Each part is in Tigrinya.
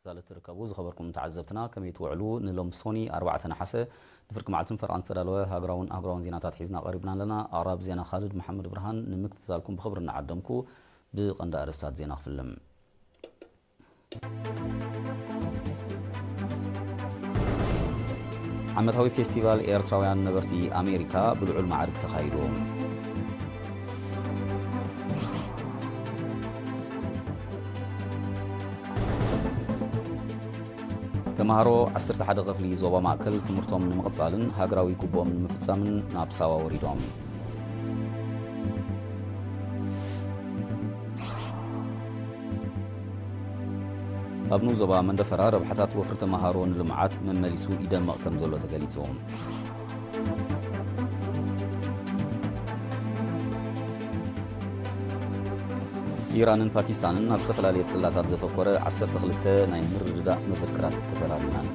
ትከታተሉ ትርከቡ ዝኸበርኩም ተዓዘብትና፣ ከመይ ትውዕሉ? ንሎም ሶኒ ኣርባዕተ ነሓሰ ንፍርቂ መዓልትን ፈረቓን ዝተዳለወ ሃገራውን ኣህጉራውን ዜናታት ሒዝና ቀሪብና ኣለና። ኣቕራቢ ዜና ካልድ መሓመድ ብርሃን፣ ንምክትታልኩም ብኽብሪ እናዓደምኩ፣ ብቐንዲ ኣርእስታት ዜና ክፍልም። ዓመታዊ ፌስቲቫል ኤርትራውያን ነበርቲ ኣሜሪካ ብልዑል ማዕርግ ተኻይዱ። ተምሃሮ ዓሰርተ ሓደ ክፍሊ ዞባ ማእከል ትምህርቶም ንምቕጻልን ሃገራዊ ግቡኦም ንምፍጻምን ናብ ሳዋ ወሪዶም። ኣብ ንኡስ ዞባ መንደፈራ ረብሓታት ወፍሪ ተምሃሮ ንልምዓት መመሊሱ ይደምቕ ከም ዘሎ ተገሊጹ። ኢራንን ፓኪስታንን ኣብ ዝተፈላለየ ጽላታት ዘተኮረ ዓሰርተ ክልተ ናይ ምርድዳእ መዘክራት ተፈራሪመን።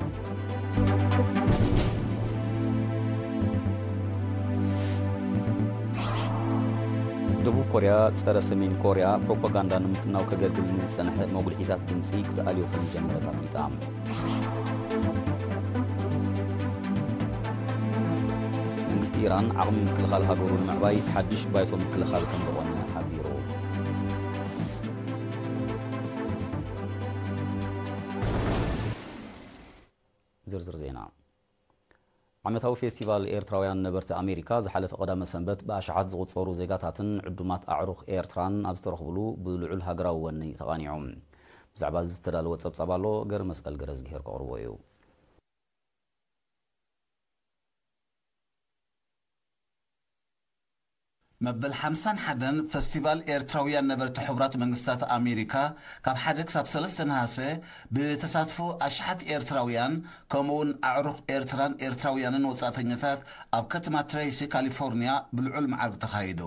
ደቡብ ኮርያ ጸረ ሰሜን ኮርያ ፕሮፓጋንዳ ንምፍናው ከገልግል ንዝጸንሐ መጉልሒታት ድምጺ ክትኣልዮ ከም ዝጀመረት ኣፍሊጣ። መንግስቲ ኢራን ዓቕሚ ምክልኻል ሃገሩ ንምዕባይ ሓድሽ ባይቶ ምክልኻል ከም ዘቖመ ሓቢሩ። ዝርዝር ዜና። ዓመታዊ ፌስቲቫል ኤርትራውያን ነበርቲ ኣሜሪካ ዝሓለፈ ቀዳመ ሰንበት ብኣሽሓት ዝቑጸሩ ዜጋታትን ዕዱማት ኣዕሩኽ ኤርትራን ኣብ ዝተረኽብሉ ብልዑል ሃገራዊ ወኒ ተቓኒዑ። ብዛዕባ እዚ ዝተዳለወ ጸብጻብ ኣሎ፣ ገረ መስቀል ገረዝግሄር ከቕርቦ እዩ። መበል ሓምሳን ሓደን ፈስቲቫል ኤርትራውያን ነበርቲ ሕቡራት መንግስታት ኣሜሪካ ካብ ሓደ ክሳብ ሰለስተ ነሃሰ ብተሳትፎ ኣሽሓት ኤርትራውያን ከምኡውን ኣዕሩኽ ኤርትራን ኤርትራውያንን ወጻእተኛታት ኣብ ከተማ ትሬሲ ካሊፎርኒያ ብልዑል መዓርግ ተኻይዱ።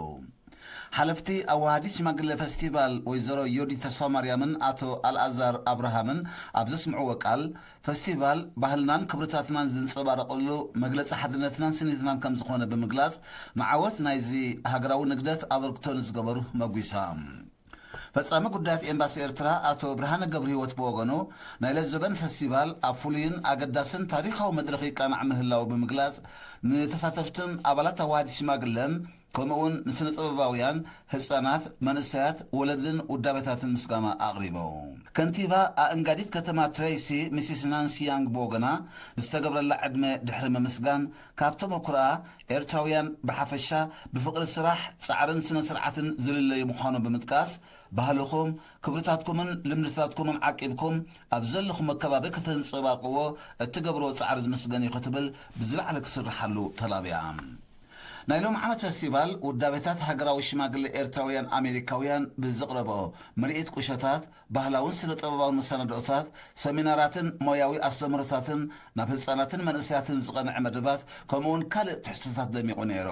ሓለፍቲ ኣዋሃዲት ሽማግለ ፈስቲቫል ወይዘሮ ዮዲት ተስፋማርያምን ኣቶ ኣልኣዛር ኣብርሃምን ኣብ ዘስምዕዎ ቃል፣ ፈስቲቫል ባህልናን ክብርታትናን ዝንጸባረቐሉ፣ መግለጺ ሓድነትናን ስኒትናን ከም ዝኾነ ብምግላጽ፣ ንዓወት ናይዚ ሃገራዊ ንግደት ኣበርክቶ ንዝገበሩ መጒሳ። ፈጻሚ ጉዳያት ኤምባሲ ኤርትራ ኣቶ ብርሃነ ገብረህይወት ብወገኑ፣ ናይ ለዘበን ፈስቲቫል ኣብ ፍሉይን ኣገዳስን ታሪኻዊ መድረኽ ይቃናዕ ምህላዉ ብምግላጽ፣ ንተሳተፍትን ኣባላት ኣዋሃዲት ሽማግለን ከምኡውን ንስነ ጥበባውያን፣ ህጻናት፣ መንእሰያት፣ ወለድን ውዳቤታትን ምስጋና ኣቕሪቡ። ከንቲባ ኣእንጋዲት ከተማ ትሬሲ ሚስስ ናንሲ ያንግ ብወገና፣ ዝተገብረላ ዕድመ ድሕሪ ምምስጋን፣ ካብ ተመኩሮኣ ኤርትራውያን ብሓፈሻ ብፍቕሪ ስራሕ፣ ጻዕርን ስነ ስርዓትን ዝልለዩ ምዃኑ ብምጥቃስ፣ ባህልኹም፣ ክብርታትኩምን ልምድታትኩምን ዓቂብኩም ኣብ ዘለኹም ኣከባቢ ከተንጸባርቕዎ እትገብርዎ ጻዕሪ ዝምስገን እዩ ክትብል ብዝለዓለ ክስርሓሉ ተላብያ። ናይ ሎም ዓመት ፈስቲቫል ውዳቤታት ሃገራዊ ሽማግለ ኤርትራውያን ኣሜሪካውያን ብዘቕረብኦ ምርኢት ቁሸታት፣ ባህላውን ስነ ጥበባውን መሰናድኦታት፣ ሰሚናራትን ሞያዊ ኣስተምህሮታትን፣ ናብ ህጻናትን መንእሰያትን ዝቐንዐ መደባት፣ ከምኡውን ካልእ ትሕዝቶታት ደሚቑ ነይሩ።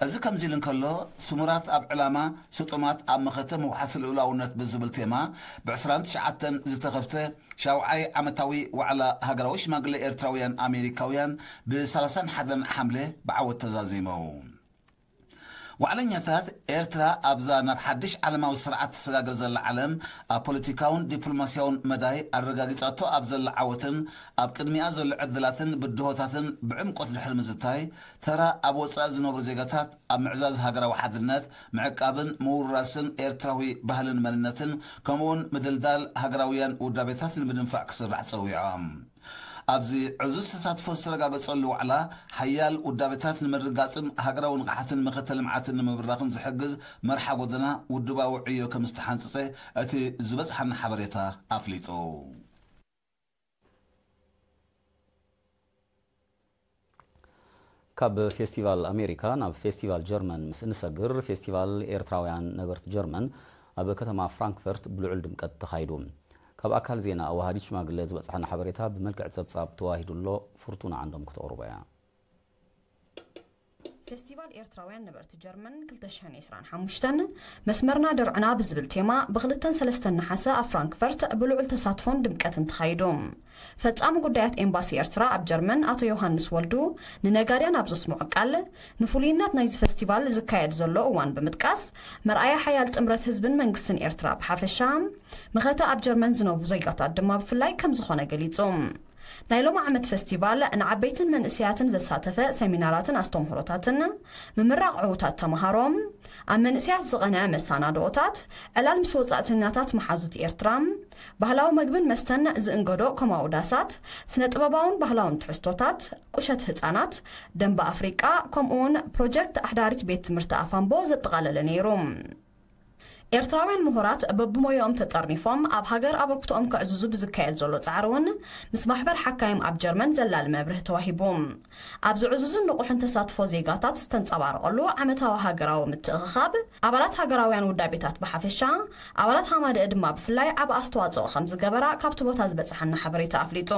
እዚ ከምዚ ኢሉ እንከሎ፣ ስሙራት ኣብ ዕላማ፣ ስጡማት ኣብ መኸተ ምውሓስ ልኡላውነት ብዝብል ቴማ፣ ብ ዕስራን ትሽዓተን ዝተኸፍተ ሻውዓይ ዓመታዊ ዋዕላ ሃገራዊ ሽማግለ ኤርትራውያን ኣሜሪካውያን ብ ሰላሳን ሓደን ሓምለ ብዓወት ተዛዚሙ። ዋዕለኛታት፣ ኤርትራ ኣብዛ ናብ ሓድሽ ዓለማዊ ስርዓት ትሰጋገር ዘላ ዓለም፣ ኣብ ፖለቲካውን ዲፕሎማስያውን መዳይ ኣረጋጊጻቶ ኣብ ዘላ ዓወትን ኣብ ቅድሚኣ ዘሎ ዕድላትን ብድሆታትን ብዕምቆት ድሕሪ ምዝታይ፣ ተራ ኣብ ወጻኢ ዝነብሩ ዜጋታት ኣብ ምዕዛዝ ሃገራዊ ሓድነት፣ ምዕቃብን ምውራስን ኤርትራዊ ባህልን መንነትን፣ ከምኡውን ምድልዳል ሃገራውያን ውዳቤታት ንምድንፋዕ ክስራሕ ጸዊዖም። ኣብዚ ዕዙዝ ተሳትፎ ዝተረጋገጸሉ ዋዕላ፣ ሓያል ውዳቤታት ንምርግጋጽን ሃገራዊ ንቕሓትን መኸተ ልምዓትን ንምብራኽን ዝሕግዝ መርሓ ጎደና ውድባዊ ዕዮ ከም ዝተሓንጸጸ እቲ ዝበጽሓና ሓበሬታ ኣፍሊጡ። ካብ ፌስቲቫል ኣሜሪካ ናብ ፌስቲቫል ጀርመን ምስ እንሰግር፣ ፌስቲቫል ኤርትራውያን ነበርቲ ጀርመን ኣብ ከተማ ፍራንክፈርት ብልዑል ድምቀት ተኻይዱ። ካብ ኣካል ዜና ኣዋሃዲት ሽማግለ ዝበጽሓና ሓበሬታ ብመልክዕ ጸብጻብ ተዋሂዱ ኣሎ፣ ፍርቱና ዓንዶም ክተቕርቦ እያ። ፌስቲቫል ኤርትራውያን ነበርቲ ጀርመን ክልተ ሽሕን ዕስራን ሓሙሽተን መስመርና ደርዕና ብዝብል ቴማ ብክልተን ሰለስተን ነሓሰ ኣብ ፍራንክፈርት ብልዑል ተሳትፎን ድምቀትን ተኻይዱ። ፈጻሚ ጉዳያት ኤምባሲ ኤርትራ ኣብ ጀርመን ኣቶ ዮሃንስ ወልዱ ንነጋድያን ኣብ ዘስምዖ ቃል፣ ንፍሉይነት ናይዚ ፈስቲቫል ዝካየድ ዘሎ እዋን ብምጥቃስ፣ መርኣያ ሓያል ጥምረት ህዝብን መንግስትን ኤርትራ ብሓፈሻ፣ መኸተ ኣብ ጀርመን ዝነብሩ ዜጋታት ድማ ብፍላይ ከም ዝኾነ ገሊጹ። ናይ ሎሚ ዓመት ፈስቲቫል ንዓበይትን መንእሰያትን ዘሳተፈ ሰሚናራትን ኣስተምህሮታትን፣ ምምራቕ ዕዉታት ተምሃሮ፣ ኣብ መንእሰያት ዝቐንዐ መሰናድኦታት፣ ዕላል ምስ ወጻእተኛታት መሓዙት ኤርትራ፣ ባህላዊ መግብን መስተን ዝእንገዶ ኮማዊ ዳሳት፣ ስነ ጥበባውን ባህላውን ትሕዝቶታት፣ ቁሸት ህጻናት፣ ደንበ ኣፍሪቃ፣ ከምኡውን ፕሮጀክት ኣሕዳሪት ቤት ትምህርቲ ኣፋምቦ ዘጠቓለለ ነይሩ። ኤርትራውያን ምሁራት በብሞያኦም ተጠርኒፎም ኣብ ሃገር ኣበርክቶኦም ከዕዝዙ ብዝካየድ ዘሎ ጻዕሪ እውን ምስ ማሕበር ሓካይም ኣብ ጀርመን ዘላሊ መብርህ ተዋሂቡ። ኣብዚ ዕዙዝን ንቑሕን ተሳትፎ ዜጋታት ዝተንጸባረቐሉ ዓመታዊ ሃገራዊ ምትእኽኻብ፣ ኣባላት ሃገራውያን ውዳቤታት ብሓፈሻ፣ ኣባላት ሃማደአ ድማ ብፍላይ ዓቢ ኣስተዋጽኦ ከም ዝገበራ ካብቲ ቦታ ዝበጽሓና ሓበሬታ ኣፍሊጡ።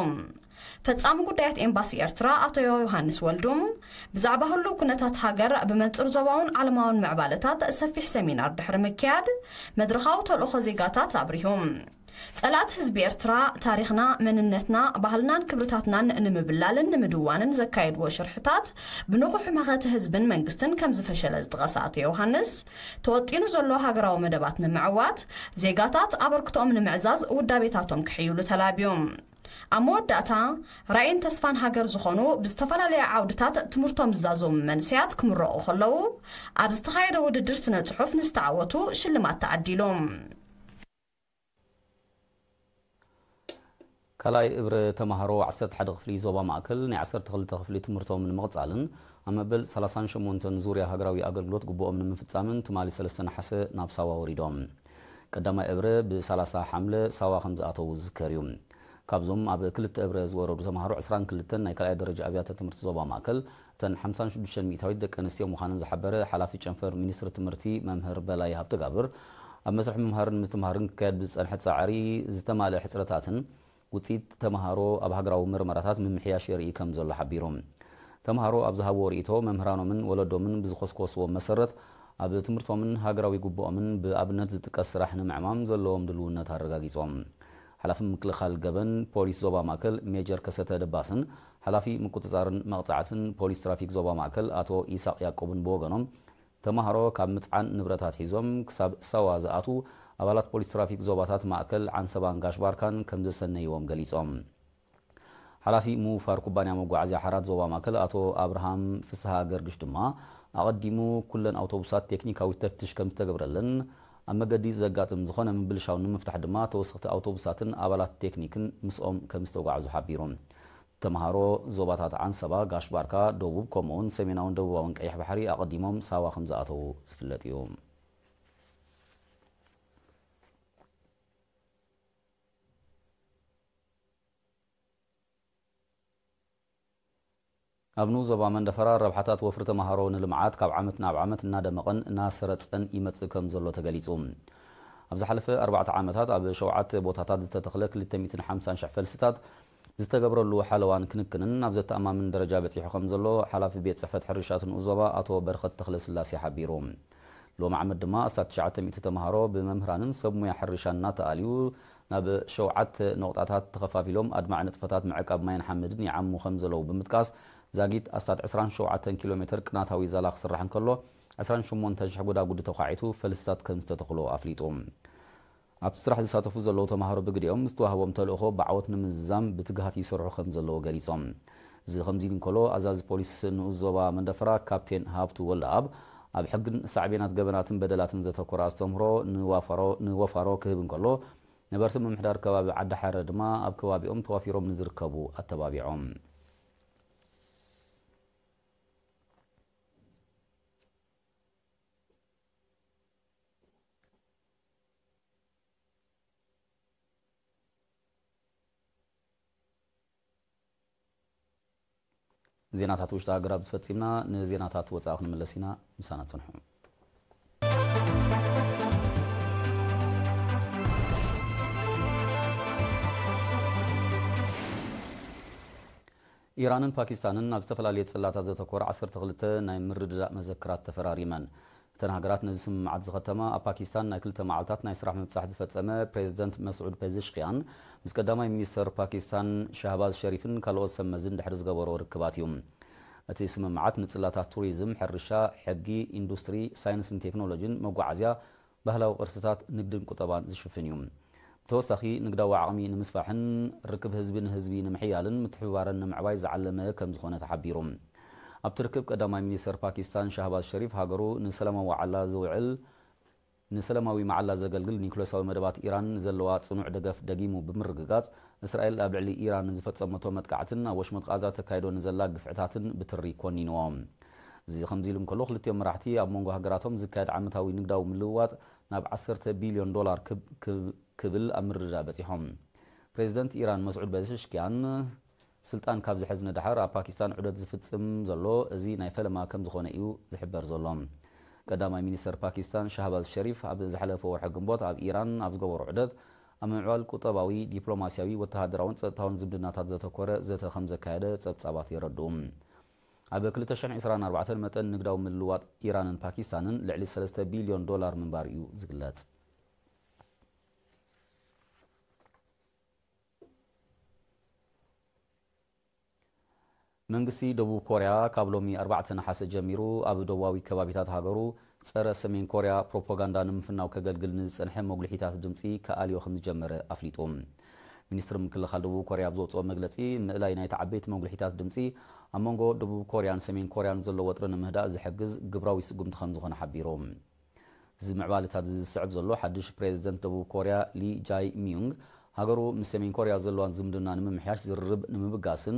ፈጻሚ ጉዳያት ኤምባሲ ኤርትራ ኣቶ ዮሃንስ ወልዱ፣ ብዛዕባ ህሉው ኩነታት ሃገር ብመንጽር ዞባውን ዓለማውን ምዕባለታት ሰፊሕ ሰሚናር ድሕሪ ምክያድ፣ መድረኻዊ ተልእኾ ዜጋታት ኣብሪሁ። ጸላእቲ ህዝቢ ኤርትራ፣ ታሪኽና፣ መንነትና፣ ባህልናን ክብርታትናን ንምብላልን ንምድዋንን ዘካየድዎ ሽርሕታት፣ ብንቑሕ መኸተ ህዝብን መንግስትን ከም ዝፈሸለ ዝጠቐሰ ኣቶ ዮሃንስ፣ ተወጢኑ ዘሎ ሃገራዊ መደባት ንምዕዋት፣ ዜጋታት ኣበርክቶኦም ንምዕዛዝ ውዳቤታቶም ክሕይሉ ተላብዩ። ኣብ መወዳእታ፣ ራእይን ተስፋን ሃገር ዝኾኑ ብዝተፈላለየ ዓውድታት ትምህርቶም ዝዛዘሙ መንእሰያት ክምረቑ ከለዉ፣ ኣብ ዝተኻየደ ውድድር ስነ ጽሑፍ ንዝተዓወቱ ሽልማት ተዓዲሉ። ካልኣይ እብረ ተምሃሮ ዓሰርተ ሓደ ክፍሊ ዞባ ማእከል ናይ ዓሰርተ ክልተ ክፍሊ ትምህርቶም ንምቕጻልን ኣብ መበል ሰላሳን ሸሞንተን ዙርያ ሃገራዊ ኣገልግሎት ግቡኦም ንምፍጻምን ትማሊ ሰለስተ ነሓሰ ናብ ሳዋ ወሪዶም። ቀዳማይ እብረ ብ30 ሓምለ ሳዋ ከም ዝኣተዉ ዝዝከር እዩ። ካብዞም ኣብ ክልተ እብረ ዝወረዱ ተምሃሮ ዕስራን ክልተን ናይ ካልኣይ ደረጃ ኣብያተ ትምህርቲ ዞባ ማእከል፣ እተን ሓምሳን ሽዱሽተን ሚእታዊት ደቂ ኣንስትዮ ምዃነን ዝሓበረ ሓላፊ ጨንፈር ሚኒስትሪ ትምህርቲ መምህር በላይ ሃብተጋብር፣ ኣብ መስርሕ ምምሃርን ምስትምሃርን ክካየድ ብዝጸንሐ ጻዕሪ ዝተማልአ ሕጽረታትን ውጽኢት ተምሃሮ ኣብ ሃገራዊ ምርመራታት ምምሕያሽ የርኢ ከም ዘሎ ሓቢሩ። ተምሃሮ ኣብ ዝሃብዎ ርእይቶ፣ መምህራኖምን ወለዶምን ብዝኾስኮስዎም መሰረት፣ ኣብ ትምህርቶምን ሃገራዊ ግቡኦምን ብኣብነት ዝጥቀስ ስራሕ ንምዕማም ዘለዎም ድልውነት ኣረጋጊጾም። ሓላፊ ምክልኻል ገበን ፖሊስ ዞባ ማእከል ሜጀር ከሰተ ደባስን ሓላፊ ምቁጽጻርን መቕጻዕትን ፖሊስ ትራፊክ ዞባ ማእከል ኣቶ ኢሳቕ ያዕቆብን ብወገኖም፣ ተምሃሮ ካብ ምጽዓን ንብረታት ሒዞም ክሳብ ሳዋ ዝኣትዉ ኣባላት ፖሊስ ትራፊክ ዞባታት ማእከል፣ ዓንሰባን ጋሽ ባርካን ከም ዘሰነይዎም ገሊጾም። ሓላፊ ምውፋር ኩባንያ መጓዓዝያ ሓራት ዞባ ማእከል ኣቶ ኣብርሃም ፍስሃ ገርግሽ ድማ፣ ኣቐዲሙ ኩለን ኣውቶቡሳት ቴክኒካዊ ተፍትሽ ከም ዝተገብረለን፣ ኣብ መገዲ ዘጋጥም ዝኾነ ምብልሻው ንምፍታሕ ድማ ተወሰኽቲ ኣውቶቡሳትን ኣባላት ቴክኒክን ምስኦም ከም ዝተጓዕዙ ሓቢሩ። ተምሃሮ ዞባታት ዓንሰባ፣ ጋሽ ባርካ፣ ደቡብ፣ ከምኡውን ሰሜናውን ደቡባውን ቀይሕ ባሕሪ ኣቐዲሞም ሳዋ ከም ዝኣተዉ ዝፍለጥ እዩ። ኣብ ንኡስ ዞባ መንደፈራ ረብሓታት ወፍሪ ተምሃሮ ንልምዓት ካብ ዓመት ናብ ዓመት እናደመቐን እናሰረጸን ይመጽእ ከም ዘሎ ተገሊጹ። ኣብ ዝሓለፈ ኣርባዕተ ዓመታት ኣብ ሸውዓተ ቦታታት ዝተተኽለ ክልተ ሚእትን ሓምሳን ሽሕ ፈልስታት ዝተገብረሉ ሓለዋን ክንክንን ኣብ ዘተኣማምን ደረጃ በጺሑ ከም ዘሎ ሓላፊ ቤት ጽሕፈት ሕርሻ እቲ ንኡስ ዞባ ኣቶ በረኸት ተኽለስላሴ ሓቢሩ። ሎሚ ዓመት ድማ ኣስታት ትሽዓተ ሚእቲ ተምሃሮ ብመምህራንን ሰብ ሙያ ሕርሻን እናተኣልዩ ናብ ሸውዓተ ነቑጣታት ተኸፋፊሎም ኣድማዒ ንጥፈታት ምዕቃብ ማይን ሓመድን ይዓሙ ከም ዘለዉ ብምጥቃስ፣ ዛጊት ኣስታት ዕስራን ሸውዓተን ኪሎ ሜትር ቅናታዊ ዛላ ክስራሕ እንከሎ፣ ዕስራን ሸሞንተን ሽሕ ጎዳጉዲ ተዃዒቱ ፈልስታት ከም ዝተተኽሎ ኣፍሊጡ። ኣብቲ ስራሕ ዝሳተፉ ዘለዉ ተምሃሮ ብግዲኦም ዝተዋህቦም ተልእኾ ብዓወት ንምዝዛም ብትግሃት ይሰርሑ ከም ዘለዉ ገሊጾም። እዚ ከምዚ ኢሉ እንከሎ፣ ኣዛዚ ፖሊስ ንኡስ ዞባ መንደፈራ ካፕቴን ሃብቱ ወልደኣብ፣ ኣብ ሕግን ሳዕቤናት ገበናትን በደላትን ዘተኮረ ኣስተምህሮ ንዋፋሮ፣ ንወፋሮ ክህብ እንከሎ፣ ነበርቲ ምምሕዳር ከባቢ ዓዲ ሓረ ድማ ኣብ ከባቢኦም ተዋፊሮም ንዝርከቡ ኣተባቢዖም። ዜናታት ውሽጢ ሃገር ኣብዚ ፈጺምና። ንዜናታት ወጻኢ ክንምለስ ኢና። ምሳና ጽንሑ። ኢራንን ፓኪስታንን ኣብ ዝተፈላለየ ጽላታት ዘተኮረ ዓሰርተ ክልተ ናይ ምርድዳእ መዘክራት ተፈራሪመን። እተን ሃገራት ነዚ ስምምዓት ዝኸተማ፣ ኣብ ፓኪስታን ናይ ክልተ መዓልታት ናይ ስራሕ ምብጻሕ ዝፈጸመ ፕሬዚደንት መስዑድ ፔዚሽኪያን፣ ምስ ቀዳማይ ሚኒስተር ፓኪስታን ሻህባዝ ሸሪፍን ካልኦት ሰብ መዝን ድሕሪ ዝገበሮ ርክባት እዩ። እቲ ስምምዓት ንጽላታት ቱሪዝም፣ ሕርሻ፣ ሕጊ፣ ኢንዱስትሪ፣ ሳይንስን ቴክኖሎጂን፣ መጓዓዝያ፣ ባህላዊ ቅርስታት፣ ንግድን ቁጠባን ዝሽፍን እዩ። ብተወሳኺ፣ ንግዳዊ ዓቕሚ ንምስፋሕን ርክብ ህዝቢ ንህዝቢ ንምሕያልን ምትሕብባርን ንምዕባይ ዝዓለመ ከም ዝኾነ ተሓቢሩ። ኣብቲ ርክብ፣ ቀዳማይ ሚኒስተር ፓኪስታን ሻህባዝ ሸሪፍ፣ ሃገሩ ንሰላማዊ ዋዕላ ዝውዕል ንሰላማዊ መዓላ ዘገልግል ኒውክለሳዊ መደባት ኢራን ንዘለዋ ጽኑዕ ደገፍ ደጊሙ ብምርግጋጽ፣ እስራኤል ኣብ ልዕሊ ኢራን ንዝፈጸመቶ መጥቃዕትን ኣብ ወሽመጥ ቃዛ ተካይዶ ንዘላ ግፍዕታትን ብትሪ ኮኒንዎ። እዚ ከምዚ ኢሉ እንከሎ፣ ክልቲኦም መራሕቲ ኣብ መንጎ ሃገራቶም ዝካየድ ዓመታዊ ንግዳዊ ምልውዋጥ ናብ ዓሰርተ ቢልዮን ዶላር ክብ-፣ ክብ-፣ ክብል ኣብ ምርድዳእ በጺሖም። ፕሬዚደንት ኢራን መስዑድ ፔዜሽኪያን ስልጣን ካብ ዝሕዝ ንደሓር ኣብ ፓኪስታን ዑደት ዝፍጽም ዘሎ እዚ ናይ ፈለማ ከም ዝኾነ እዩ ዝሕበር ዘሎ። ቀዳማይ ሚኒስተር ፓኪስታን ሻህባዝ ሸሪፍ ኣብ ዝሓለፈ ወርሒ ግንቦት ኣብ ኢራን ኣብ ዝገበሮ ዑደት፣ ኣብ ምምዕባል ቁጠባዊ፣ ዲፕሎማስያዊ፣ ወተሃደራውን ጸጥታውን ዝምድናታት ዘተኮረ ዘተ ከም ዘካየደ ጸብጻባት የረድኡ። ኣብ ክልተ ሽሕን ዕስራን ኣርባዕተን መጠን ንግዳዊ ምልውዋጥ ኢራንን ፓኪስታንን ልዕሊ ሰለስተ ቢልዮን ዶላር ምንባር እዩ ዝግለጽ። መንግስቲ ደቡብ ኮርያ ካብ ሎሚ ኣርባዕተ ነሓሰ ጀሚሩ ኣብ ደቡባዊ ከባቢታት ሃገሩ ጸረ ሰሜን ኮርያ ፕሮፓጋንዳ ንምፍናው ከገልግል ንዝጸንሐ መጉልሒታት ድምጺ ክኣልዮ ከም ዝጀመረ ኣፍሊጡ። ሚኒስትሪ ምክልኻል ደቡብ ኮርያ ኣብ ዘውጽኦ መግለጺ፣ ምእላይ ናይቲ ዓበይቲ መጉልሒታት ድምጺ ኣብ መንጎ ደቡብ ኮርያን ሰሜን ኮርያን ዘሎ ወጥሪ ንምህዳእ ዝሕግዝ ግብራዊ ስጉምቲ ከም ዝኾነ ሓቢሩ። እዚ ምዕባለታት እዚ ዝስዕብ ዘሎ፣ ሓድሽ ፕሬዚደንት ደቡብ ኮርያ ሊ ጃይ ሚዩንግ፣ ሃገሩ ምስ ሰሜን ኮርያ ዘለዋን ዝምድና ንምምሕያሽ ዝርርብ ንምብጋስን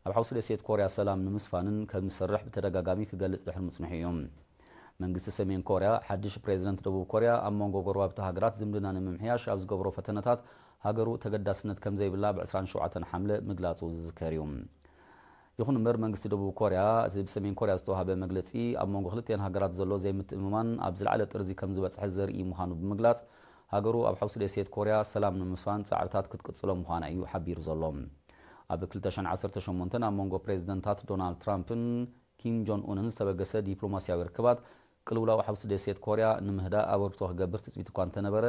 ኣብ ሓውሲ ደሴት ኮርያ ሰላም ንምስፋንን ከም ዝሰርሕ ብተደጋጋሚ ክገልጽ ድሕሪ ምጽንሑ እዩ። መንግስቲ ሰሜን ኮርያ፣ ሓድሽ ፕሬዚደንት ደቡብ ኮርያ ኣብ መንጎ ጎረባብቲ ሃገራት ዝምድና ንምምሕያሽ ኣብ ዝገብሮ ፈተነታት ሃገሩ ተገዳስነት ከም ዘይብላ ብ ዕስራን ሸውዓተን ሓምለ ምግላጹ ዝዝከር እዩ። ይኹን እምበር፣ መንግስቲ ደቡብ ኮርያ እቲ ብሰሜን ኮርያ ዝተዋህበ መግለጺ ኣብ መንጎ ክልቲኣን ሃገራት ዘሎ ዘይምትእምማን ኣብ ዝለዓለ ጥርዚ ከም ዝበጽሐ ዘርኢ ምዃኑ ብምግላጽ፣ ሃገሩ ኣብ ሓውሲ ደሴት ኮርያ ሰላም ንምስፋን ጻዕርታት ክትቅጽሎ ምዃና እዩ ሓቢሩ ዘሎ። ኣብ ክልተ ሽሕን ዓሰርተ ሸሞንተን ኣብ መንጎ ፕሬዚደንታት ዶናልድ ትራምፕን ኪም ጆን ኡንን ዝተበገሰ ዲፕሎማስያዊ ርክባት፣ ቅልውላው ሓውሲ ደሴት ኮርያ ንምህዳእ ኣበርክቶ ክገብር ትጽቢት እኳ እንተነበረ፣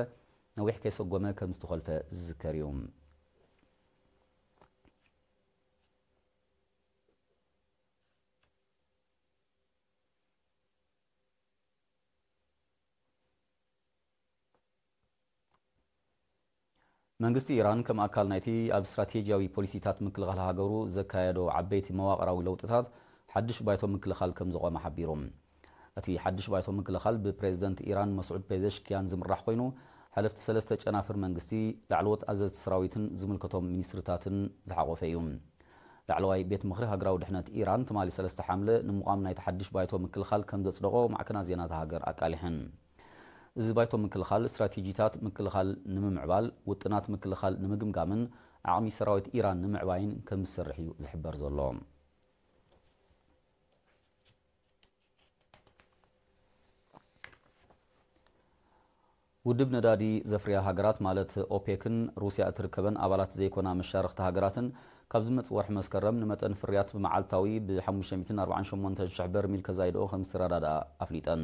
ነዊሕ ከይሰጎመ ከም ዝተኾልፈ ዝዝከር እዩ። መንግስቲ ኢራን ከም ኣካል ናይቲ ኣብ ስትራቴጂያዊ ፖሊሲታት ምክልኻል ሃገሩ ዘካየዶ ዓበይቲ መዋቕራዊ ለውጥታት፣ ሓድሽ ባይቶ ምክልኻል ከም ዘቖመ ሓቢሩ። እቲ ሓድሽ ባይቶ ምክልኻል ብፕሬዚደንት ኢራን መስዑድ ፔዜሽኪያን ዝምራሕ ኮይኑ፣ ሓለፍቲ ሰለስተ ጨናፍር መንግስቲ፣ ላዕለዎት ኣዘዝቲ ሰራዊትን ዝምልከቶም ሚኒስትርታትን ዝሓቖፈ እዩ። ላዕለዋይ ቤት ምኽሪ ሃገራዊ ድሕነት ኢራን ትማሊ ሰለስተ ሓምለ ንምቋም ናይቲ ሓድሽ ባይቶ ምክልኻል ከም ዘጽደቖ ማዕከናት ዜና እታ ሃገር ኣቃሊሐን። እዚ ባይቶ ምክልኻል፣ ስትራቴጂታት ምክልኻል ንምምዕባል፣ ውጥናት ምክልኻል ንምግምጋምን ዓቕሚ ሰራዊት ኢራን ንምዕባይን ከም ዝሰርሕ እዩ ዝሕበር ዘሎ። ውድብ ነዳዲ ዘፍርያ ሃገራት፣ ማለት ኦፔክን ሩስያ እትርከበን ኣባላት ዘይኮና መሻርኽቲ ሃገራትን፣ ካብ ዝመጽእ ወርሒ መስከረም ንመጠን ፍርያት ብመዓልታዊ ብ ሓሙሽተ ሚእትን ኣርባዓን ሸሞንተን ሽሕ በርሚል ከዛይድኦ ከም ዝተረዳድኣ ኣፍሊጠን።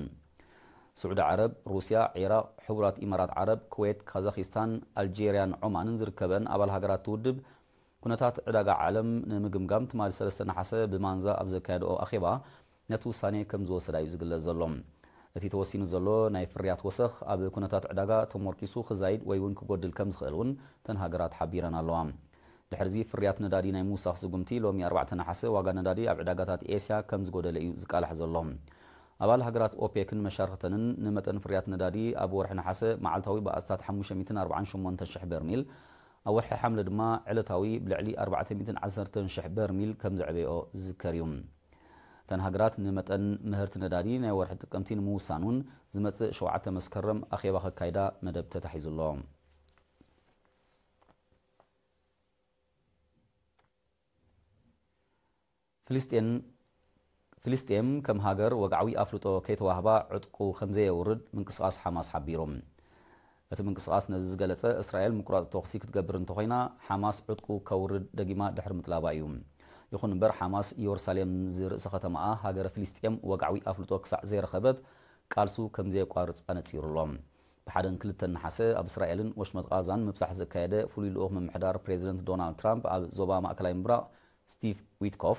ስዑዲ ዓረብ፣ ሩስያ፣ ዒራቕ፣ ሕቡራት ኢማራት ዓረብ፣ ኩዌት፣ ካዛኺስታን፣ ኣልጄርያን ዖማንን ዝርከበን ኣባል ሃገራት እቲ ውድብ፣ ኩነታት ዕዳጋ ዓለም ንምግምጋም ትማሊ ሰለስተ ነሓሰ ብማንዛ ኣብ ዘካየድኦ ኣኼባ ነቲ ውሳኔ ከም ዝወሰዳ እዩ ዝግለጽ ዘሎ። እቲ ተወሲኑ ዘሎ ናይ ፍርያት ወሰኽ ኣብ ኩነታት ዕዳጋ ተሞርኪሱ ክዛይድ ወይ እውን ክጎድል ከም ዝኽእል እውን እተን ሃገራት ሓቢረን ኣለዋ። ድሕሪዚ ፍርያት ነዳዲ ናይ ምውሳኽ ስጉምቲ ሎሚ ኣርባዕተ ነሓሰ ዋጋ ነዳዲ ኣብ ዕዳጋታት ኤስያ ከም ዝጎደለ እዩ ዝቃላሕ ዘሎ። ኣባል ሃገራት ኦፔክን መሻርኽተንን ንመጠን ፍርያት ነዳዲ ኣብ ወርሒ ነሓሰ መዓልታዊ ብኣስታት ሓሙሽተ ሚእትን ኣርባዓን ሸሞንተን ሽሕ በርሚል፣ ኣብ ወርሒ ሓምለ ድማ ዕለታዊ ብልዕሊ ኣርባዕተ ሚእትን ዓሰርተን ሽሕ በርሚል ከም ዘዕበዮ ዝዝከር እዩ። እተን ሃገራት ንመጠን ምህርቲ ነዳዲ ናይ ወርሒ ጥቅምቲ ንምውሳን እውን ዝመጽእ ሸውዓተ መስከረም ኣኼባ ከካይዳ መደብ ተታሒዙ ኣሎ። ፍልስጤን-፣ ፍልስጤም ከም ሃገር ወግዓዊ ኣፍልጦ ከይተዋህባ ዕጥቁ ከም ዘየውርድ ምንቅስቓስ ሓማስ ሓቢሩ። እቲ ምንቅስቓስ ነዚ ዝገለጸ፣ እስራኤል ምቁራጽ ተኹሲ ክትገብር እንተኾይና፣ ሓማስ ዕጥቁ ከውርድ ደጊማ ድሕሪ ምጥላባ እዩ። ይኹን እምበር፣ ሓማስ ኢየሩሳሌም ዝርእሰ ከተማኣ ሃገረ ፍልስጤም ወግዓዊ ኣፍልጦ ክሳዕ ዘይረኸበት፣ ቃልሱ ከም ዘየቋርጽ ኣነጺሩ ኣሎ። ብሓደን ክልተን ነሓሰ ኣብ እስራኤልን ወሽመጥ ቓዛን ምብጻሕ ዘካየደ ፍሉይ ልኡኽ ምምሕዳር ፕሬዚደንት ዶናልድ ትራምፕ ኣብ ዞባ ማእከላይ ምብራቕ ስቲቭ ዊትኮፍ፣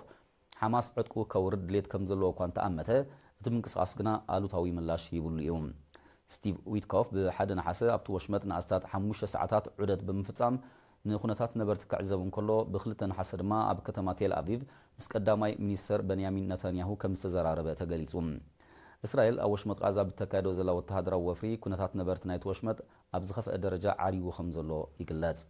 ሓማስ ዕጥቁ ከውርድ ድሌት ከም ዘለዎ እኳ እንተኣመተ፣ እቲ ምንቅስቓስ ግና ኣሉታዊ ምላሽ ሂብሉ እዩ። ስቲቭ ዊትኮፍ ብሓደ ነሓሰ ኣብቲ ወሽመጥ ንኣስታት ሓሙሽተ ሰዓታት ዑደት ብምፍጻም ንኩነታት ነበርቲ ክዕዘብ እንከሎ፣ ብክልተ ነሓሰ ድማ ኣብ ከተማ ቴል ኣቪቭ ምስ ቀዳማይ ሚኒስተር በንያሚን ነታንያሁ ከም ዝተዘራረበ ተገሊጹ። እስራኤል ኣብ ወሽመጥ ቓዛ ብተካየዶ ዘላ ወተሃደራዊ ወፍሪ፣ ኩነታት ነበርቲ ናይቲ ወሽመጥ ኣብ ዝኸፍአ ደረጃ ዓርይዎ ከም ዘሎ ይግለጽ።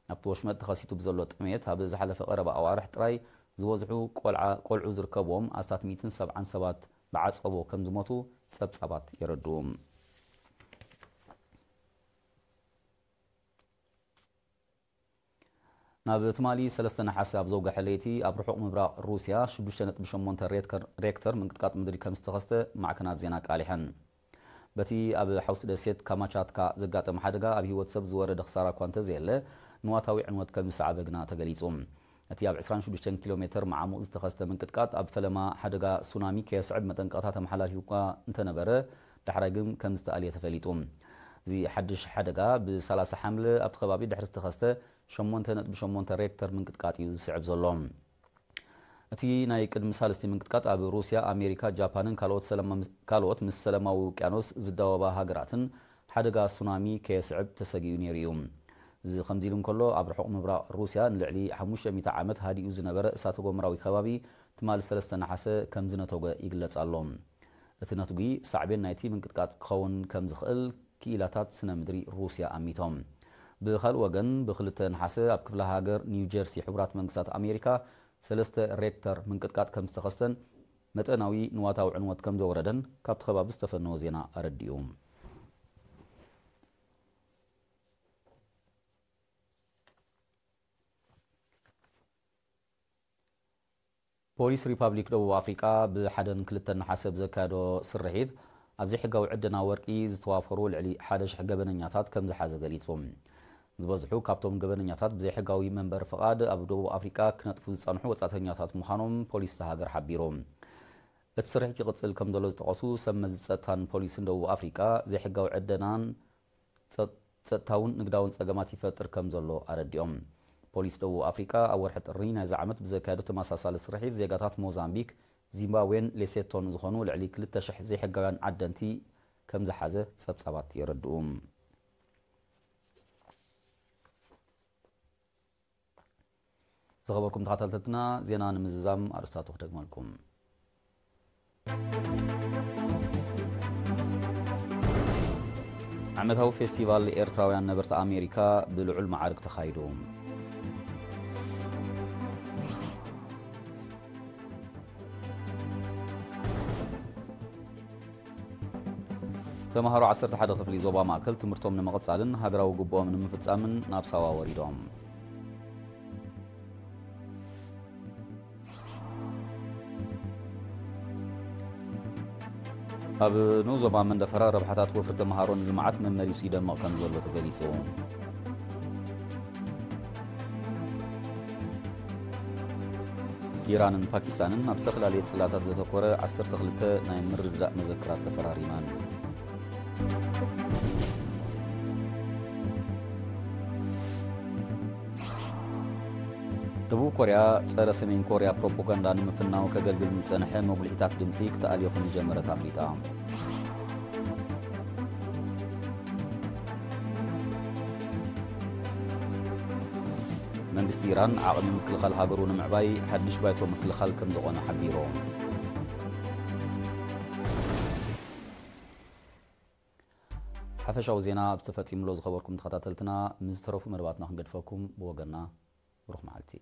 ኣብቲ ወሽመጥ ተኸሲቱ ብዘሎ ጥሜት፣ ኣብ ዝሓለፈ ቀረባ ኣዋርሕ ጥራይ ዝበዝሑ ቆልዓ-፣ ቆልዑ ዝርከብዎም ኣስታት ሚእትን ሰብዓን ሰባት ብዓጸቦ ከም ዝሞቱ ጸብጻባት የረድኡ። ናብ ትማሊ ሰለስተ ነሓሰ ኣብ ዘውግሐ ለይቲ፣ ኣብ ርሑቕ ምብራቕ ሩስያ ሽዱሽተ ነጥቢ ሸሞንተ ሬትከር-፣ ሬክተር ምንቅጥቃጥ ምድሪ ከም ዝተኸስተ ማዕከናት ዜና ኣቃሊሐን። በቲ ኣብ ሓውሲ ደሴት ካማቻትካ ዘጋጠመ ሓደጋ፣ ኣብ ህይወት ሰብ ዝወረደ ክሳራ እኳ እንተዘየለ፣ ንዋታዊ ዕንወት ከም ዝሰዓበ ግና ተገሊጹ። እቲ ኣብ ዕስራን ሽዱሽተን ኪሎ ሜተር መዓሙቕ ዝተኸስተ ምንቅጥቃጥ፣ ኣብ ፈለማ ሓደጋ ሱናሚ ከየስዕብ መጠንቀቕታ ተመሓላሊፉ እኳ እንተነበረ፣ ዳሕራይ ግን ከም ዝተኣልየ ተፈሊጡ። እዚ ሓድሽ ሓደጋ፣ ብ ሰላሳ ሓምለ ኣብቲ ከባቢ ድሕሪ ዝተኸስተ ሸሞንተ ነጥቢ ሸሞንተ ሬክተር ምንቅጥቃጥ እዩ ዝስዕብ ዘሎ። እቲ ናይ ቅድሚ ሳልስቲ ምንቅጥቃጥ፣ ኣብ ሩስያ፣ ኣሜሪካ፣ ጃፓንን ካልኦት ሰለማ-፣ ካልኦት ምስ ሰላማዊ ውቅያኖስ ዝዳወባ ሃገራትን ሓደጋ ሱናሚ ከየስዕብ ተሰጊኡ ነይሩ እዩ። እዚ ከምዚ ኢሉ እንከሎ፣ ኣብ ርሑቕ ምብራቕ ሩስያ ንልዕሊ ሓሙሽተ ሚእቲ ዓመት ሃዲኡ ዝነበረ እሳተ ጎመራዊ ከባቢ፣ ትማሊ ሰለስተ ነሓሰ ከም ዝነተጎ ይግለጽ ኣሎ። እቲ ነትጒ ሳዕቤን ናይቲ ምንቅጥቃጥ ክኸውን ከም ዝኽእል ክኢላታት ስነ ምድሪ ሩስያ ኣሚቶም። ብኻልእ ወገን፣ ብክልተ ነሓሰ ኣብ ክፍለ ሃገር ኒው ጀርሲ ሕቡራት መንግስታት ኣሜሪካ ሰለስተ ሬክተር ምንቅጥቃጥ ከም ዝተኸስተን መጠናዊ ንዋታዊ ዕንወት ከም ዘወረደን ካብቲ ከባቢ ዝተፈነወ ዜና ኣረዲኡ። ፖሊስ ሪፓብሊክ ደቡብ ኣፍሪቃ ብሓደን ክልተን ነሓሰ ብዘካየዶ ስርሒት፣ ኣብ ዘይሕጋዊ ዕደና ወርቂ ዝተዋፈሩ ልዕሊ ሓደ ሽሕ ገበነኛታት ከም ዝሓዘ ገሊጹ። ዝበዝሑ ካብቶም ገበነኛታት ብዘይሕጋዊ መንበሪ ፍቓድ ኣብ ደቡብ ኣፍሪቃ ክነጥፉ ዝጸንሑ ወጻእተኛታት ምዃኖም ፖሊስ እታ ሃገር ሓቢሩ። እቲ ስርሒት ይቕጽል ከም ዘሎ ዝጠቐሱ ሰብ መዚ ጸጥታን ፖሊስን ደቡብ ኣፍሪቃ፣ ዘይሕጋዊ ዕደናን ጸ-፣ ጸጥታውን ንግዳውን ጸገማት ይፈጥር ከም ዘሎ ኣረዲኦም። ፖሊስ ደቡብ ኣፍሪቃ ኣብ ወርሒ ጥሪ ናይዚ ዓመት ብዘካየዶ ተመሳሳሊ ስርሒት፣ ዜጋታት ሞዛምቢክ፣ ዚምባብዌን ሌሴቶን ዝኾኑ ልዕሊ ክልተ ሽሕ ዘይሕጋውያን ዓደንቲ ከም ዝሓዘ ጸብጻባት የረድኡ። ዝኸበርኩም ተኸታተልትና፣ ዜና ንምዝዛም ኣርእስታቱ ክደግመልኩም። ዓመታዊ ፌስቲቫል ኤርትራውያን ነበርቲ ኣሜሪካ ብልዑል መዓርግ ተኻይዱ። ተምሃሮ ዓሰርተ ሓደ ክፍሊ ዞባ ማእከል ትምህርቶም ንምቕጻልን ሃገራዊ ግቡኦም ንምፍጻምን ናብ ሳዋ ወሪዶም። ኣብ ንኡስ ዞባ መንደፈራ ረብሓታት ወፍሪ ተምሃሮ ንልምዓት መመሊሱ ይደምቕ ከም ዘሎ ተገሊጹ። ኢራንን ፓኪስታንን ኣብ ዝተፈላለየ ጽላታት ዘተኮረ ዓሰርተ ክልተ ናይ ምርድዳእ መዘክራት ተፈራሪመን። ደቡብ ኮርያ ጸረ ሰሜን ኮርያ ፕሮፓጋንዳ ንምፍናው ከገልግል ዝጸንሐ መጉልሒታት ድምጺ ክትኣልዮ ከም ዝጀመረት ኣፍሊጣ። መንግስቲ ኢራን ዓቕሚ ምክልኻል ሃገሩ ንምዕባይ ሓድሽ ባይቶ ምክልኻል ከም ዘቖመ ሓቢሩ። ሓፈሻዊ ዜና ኣብዚ ተፈጺሙ ኣሎ። ዝኸበርኩም ተኸታተልትና፣ ምስ ዝተረፉ መደባትና ክንገድፈኩም፣ ብወገንና ብሩኽ መዓልቲ።